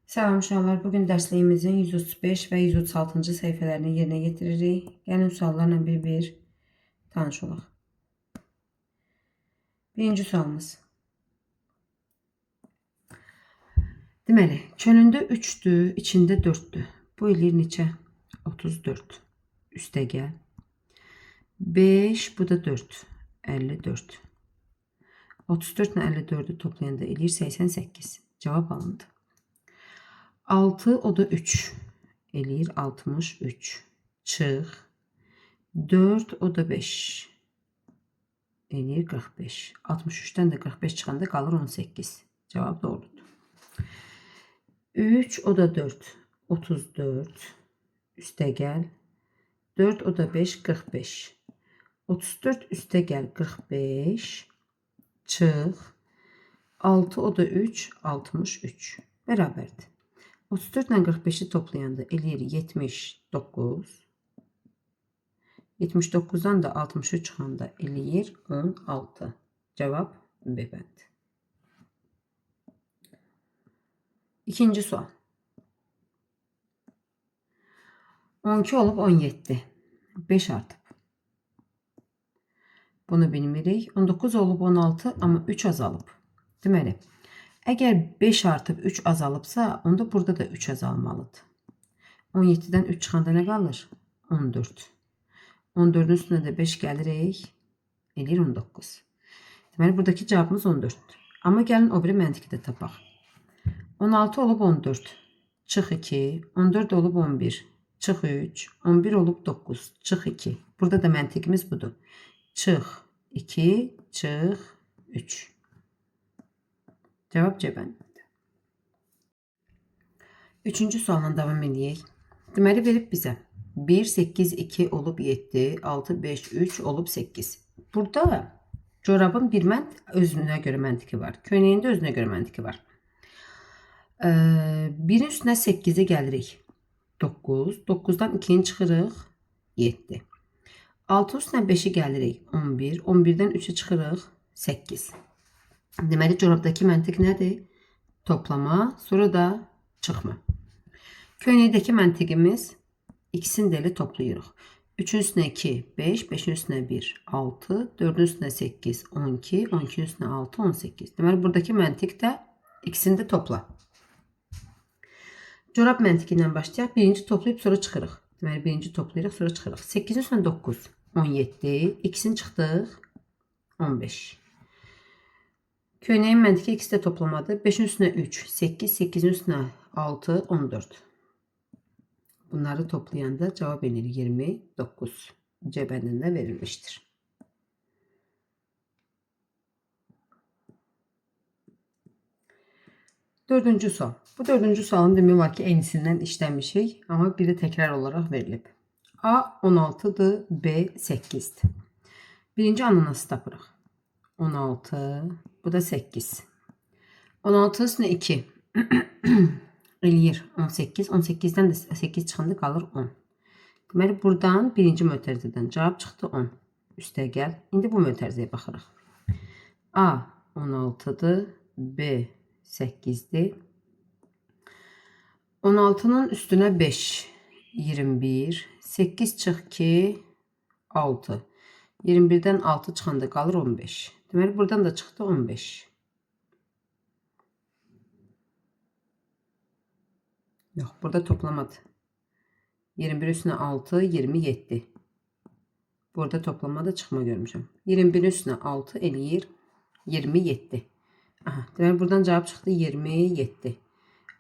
Salam uşaqlar, bugün dərsliyimizin 135 və 136-cı səhifələrini yerinə yetiririk. Gəlin suallarla bir-bir tanış olaq. Birinci sualımız. Deməli, çölündə 3-dür, içində 4-dür. Bu eləyir neçə? 34. Üstə gəl. 5, bu da 4. 54. 34 ilə 54-ü toplayanda eləyir 88. Cavab alındı. 6, o da 3. Eləyir 63. Çıx. 4, o da 5. Eləyir 45. 63-dən də 45 çıxanda qalır 18. Cavab doğrudur. 3, o da 4. 34. Üstə gəl. 4, o da 5, 45. 34 üstə gəl 45. Çıx. 6, o da 3, 63. Bərabərdir. 34 ilə 45-i toplayanda eləyir 79. 79-dan da 63 çıxanda eləyir 16. Cavab B bəndi. İkinci sual. 12 olub 17. 5 artıb. Bunu bilmirik. 19 olub 16, amma 3 azalıb. Deməli, əgər 5 artıb 3 azalıbsa, onda burada da 3 azalmalıdır. 17-dən 3 çıxanda nə qalır? 14. 14-ün üstünə də 5 gəlirik. Eləyir 19. Deməli, buradakı cavabımız 14-dür. Amma gəlin o biri məntiqi də tapaq. 16 olub 14. Çıx 2. 14 olub 11. Çıx 3. 11 olub 9. Çıx 2. Burada da məntiqimiz budur. Çıx 2, çıx 3. Cavab C bəndində. Üçüncü sualla davam eləyək. Deməli, verib bizə 1, 8, 2 olub 7, 6, 5, 3 olub 8. Burada corabın bir özünə görə məntiqi var. Köynəyin də özünə görə məntiqi var. 1-in üstünə 8-i gəlirik. 9. 9-dan 2-ni çıxırıq. 7. 6 üstünə 5-i gəlirik. 11. 11-dən 3-ü çıxırıq. 8. Deməli, corabdakı məntiq nədir? Toplama, sonra da çıxma. Köynəkdəki məntiqimiz ikisini də elə toplayırıq. 3-ün üstünə 2, 5, 5-in üstünə 1, 6, 4-ün üstünə 8, 12, 12-nin üstünə 6, 18. Deməli, buradakı məntiq də ikisini də topla. Corab məntiqi ilə başlayaq. Birinci toplayıb sonra çıxırıq. Deməli, birinci toplayırıq, sonra çıxırıq. 8-in üstünə 9, 17, ikisini çıxdıq, 15. Köynəyin məntiqi ikisi də toplamadır. 5-in üstünə 3, 8, 8-in üstünə 6, 14. Bunları toplayanda cavab eləyir 29. C bəndində verilmişdir. Dördüncü sual. Bu dördüncü sualın demək olar ki, eynisindən işləmişik, amma bir də təkrar olaraq verilib. A 16-dır, B 8-dir. Birinci ananası tapırıq. 16, bu da 8. 16-nın üstünə 2 eləyir 18. 18-dən də 8 çıxanda qalır 10. Deməli, buradan birinci mötərizədən cavab çıxdı 10. Üstə gəl. İndi bu mötərizəyə baxırıq. A 16-dır, B 8-dir. 16-nın üstünə 5, 21. 8 çıx 2, 6. 21-dən 6 çıxanda qalır 15. Deməli, buradan da çıxdı 15. Yox, burada toplamadı. 21 üstünə 6, 27. Burada toplamada çıxma görmüşəm. 21 üstünə 6 eləyir 27. Aha, deməli, buradan cavab çıxdı 27.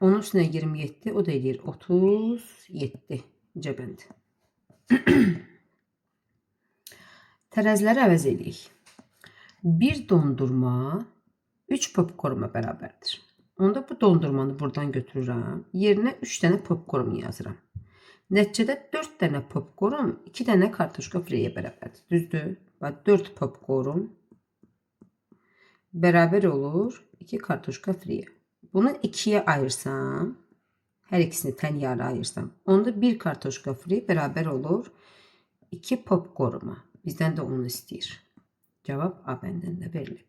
Onun üstünə 27, o da eləyir 37. C bəndi. Tərəziləri əvəz eləyək. Bir dondurma 3 popkorma bərabərdir. Onda bu dondurmanı buradan götürürəm. Yerinə 3 dənə popkorn yazıram. Nəticədə 4 dənə popkorn 2 dənə kartoşka friyə bərabərdir. Düzdür? Bax, 4 popkorn bərabər olur 2 kartoşka friyə. Bunu 2-yə ayırsam, hər ikisini tən yarı ayırsam, onda 1 kartoşka fri bərabər olur 2 popkorma. Bizdən də onu istəyir. Cavab A bəndində verilib.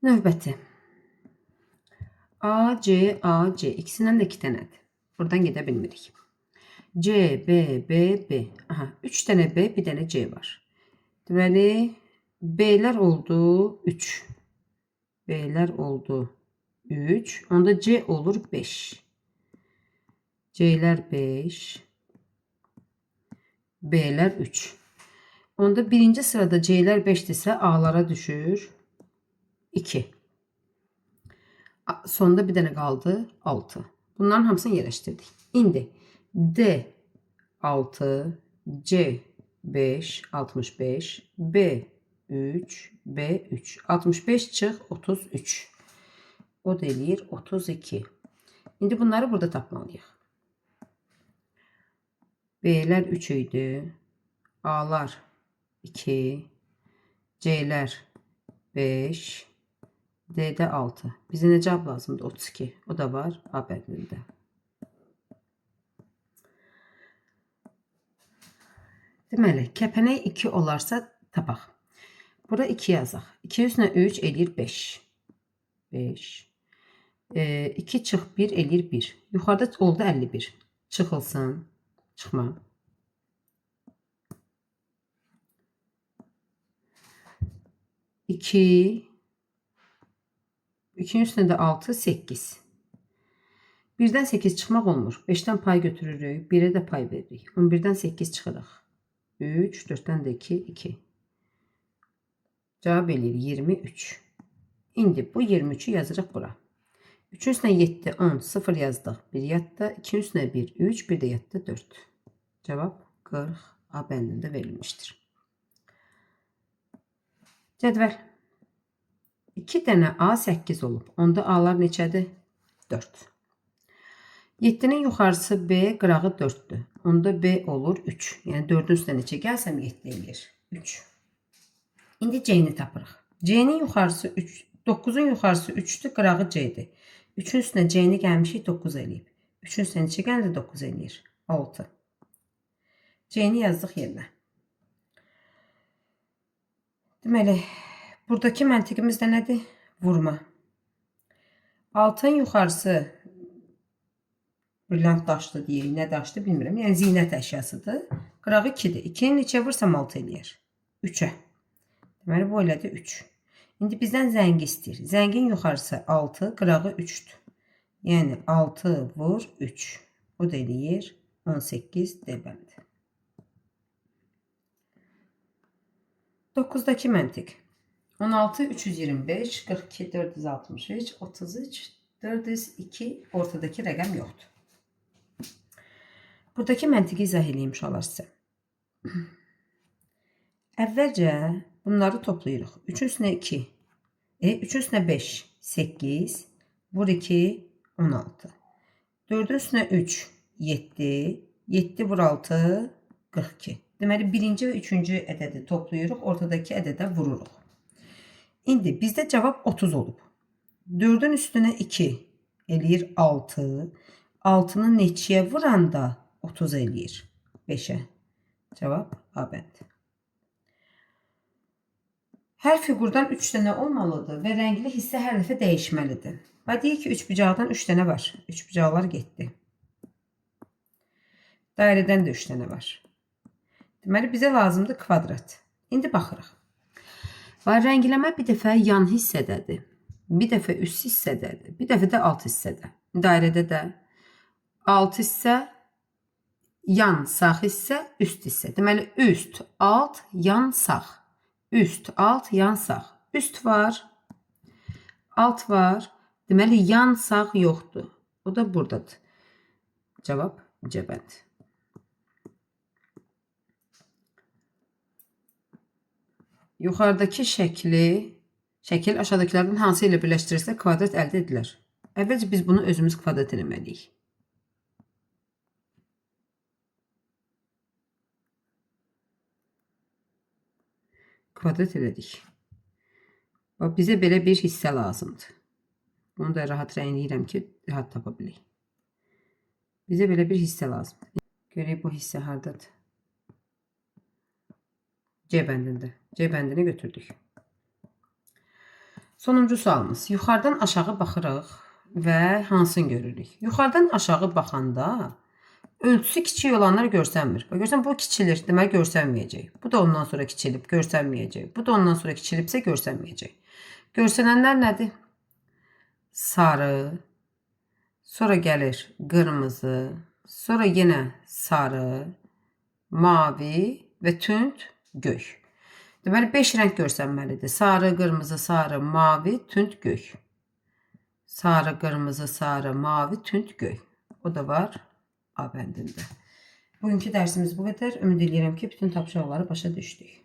Növbəti. A, C, A, C. İkisindən də 2 dənədir. Buradan gedə bilmirik. C, B, B, B. Aha, 3 dənə B, bir dənə C var. Deməli, B'lər oldu 3. B'lər oldu 3. Onda C olur 5. C'lər 5. B'lər 3. Onda birinci sırada C'lər 5-dirsə A'lara düşür 2. Sonda bir dənə qaldı 6. Bunların hamısını yerləşdirdik. İndi D 6, C 5, 65, B 3, B 3. 65 çıx 33. O da eləyir 32. İndi bunları burada tapmalıyıq. B'lər 3 idi. A'lar 2, C'lər 5, D'də 6. Bizə nə cavab lazımdır? 32. O da var A bəndində. Deməli, kəpənək 2 olarsa tapaq. Bura 2 yazaq. 2 üstünə 3 eləyir 5. 5. 2 çıx 1 eləyir 1. Yuxarıda oldu 51. Çıxılsın. Çıxma. 2. 2-nin üstünə də 6, 8. 1-dən 8 çıxmaq olmur. 5-dən pay götürürük. 1-ə də pay veririk. 11-dən 8 çıxırıq. 3, 4-dən də 2, 2. Cavab eləyir 23. İndi bu 23-ü yazırıq bura. 3-ün üstünə 7, 10, 0 yazdıq. 1 yatdı. 2-nin üstünə 1, 3, 1 də yatdı 4. Cavab 40 A bəndində verilmişdir. Cədvəl. 2 dənə A 8 olub. Onda A'lar neçədir? 4. 7-nin yuxarısı B, qırağı 4-dür. Onda B olur 3. Yəni 4-ün üstünə neçə gəlsəm 7 eləyir. 3. İndi C-ni tapırıq. C-nin yuxarısı 3, 9-un yuxarısı 3-dür, qırağı C-dir. 3-ün üstünə C-ni gəlmişik 9 eləyib. 3-ün üstünə neçə gəldi 9 eləyir? 6. C-ni yazdıq yerinə. Deməli, buradakı məntiqimiz də nədir? Vurma. 6-nın yuxarısı brilliant daşdır deyək, nə daşdır bilmirəm. Yəni zinət əşyasıdır. Qırağı 2-dir. 2-ni neçə vursam 6 eləyər? 3-ə. Deməli, bu elədi 3. İndi bizdən zəngi istəyir. Zəngin yuxarısı 6, qırağı 3-dür. Yəni 6 vur 3. O da eləyir 18 D bəndi. 9-dakı məntiq. 16, 325, 42, 463, 33, 402 ortadakı rəqəm yoxdur. Buradakı məntiqi izah eləyim uşaqlar sizə. Əvvəlcə bunları toplayırıq. 3-ün üstünə 2, 3-ün üstünə 5, 8, vur 2, 16. 4-ün üstünə 3, 7, 7 vur 6, 42. Deməli, birinci və üçüncü ədədi toplayırıq, ortadakı ədədə vururuq. İndi bizdə cavab 30 olub. 4-ün üstünə 2 eləyir 6. 6-nı neçəyə vuranda 30 eləyir? 5-ə. Cavab A bəndi. Hər fiqurdan 3 dənə olmalıdır və rəngli hissə hər dəfə dəyişməlidir. Və deyək ki, üçbucaqdan 3 dənə var. Üçbucaqlar getdi. Dairədən də 3 dənə var. Deməli, bizə lazımdır kvadrat. İndi baxırıq. Və rəngləmə bir dəfə yan hissədədir. Bir dəfə üst hissədədir. Bir dəfə də alt hissədə. Dairədə də alt hissə, yan sağ hissə, üst hissə. Deməli, üst, alt, yan, sağ. Üst, alt, yan, sağ. Üst var, alt var. Deməli, yan, sağ yoxdur. O da buradadır. Cavab C bəndi. Yuxarıdakı şəkil aşağıdakılardan hansı ilə birləşdirilsə kvadrat əldə edilər. Əvvəlcə biz bunu özümüz kvadrat eləməliyik. Kvadrat elədik. Bax, bizə belə bir hissə lazımdır. Bunu da rahat rəngləyirəm ki, rahat tapa bilək. Bizə belə bir hissə lazımdır. Görək bu hissə hardadır? C bəndində. C bəndini götürdük. Sonuncu sualımız. Yuxarıdan aşağı baxırıq. Və hansını görürük? Yuxarıdan aşağı baxanda ölçüsü kiçik olanlar görsənmir. Bax, görsən bu kiçilir, deməli görsənməyəcək. Bu da ondan sonra kiçilib, görsənməyəcək. Bu da ondan sonra kiçilibsə görsənməyəcək. Görsənənlər nədir? Sarı, sonra gəlir qırmızı, sonra yenə sarı, mavi və tünd göy. Deməli 5 rəng görsənməlidir. Sarı, qırmızı, sarı, mavi, tünd göy. Sarı, qırmızı, sarı, mavi, tünd göy. O da var A bəndində. Bugünkü dərsimiz bu qədər. Ümid eləyirəm ki, bütün tapşırıqları başa düşdük.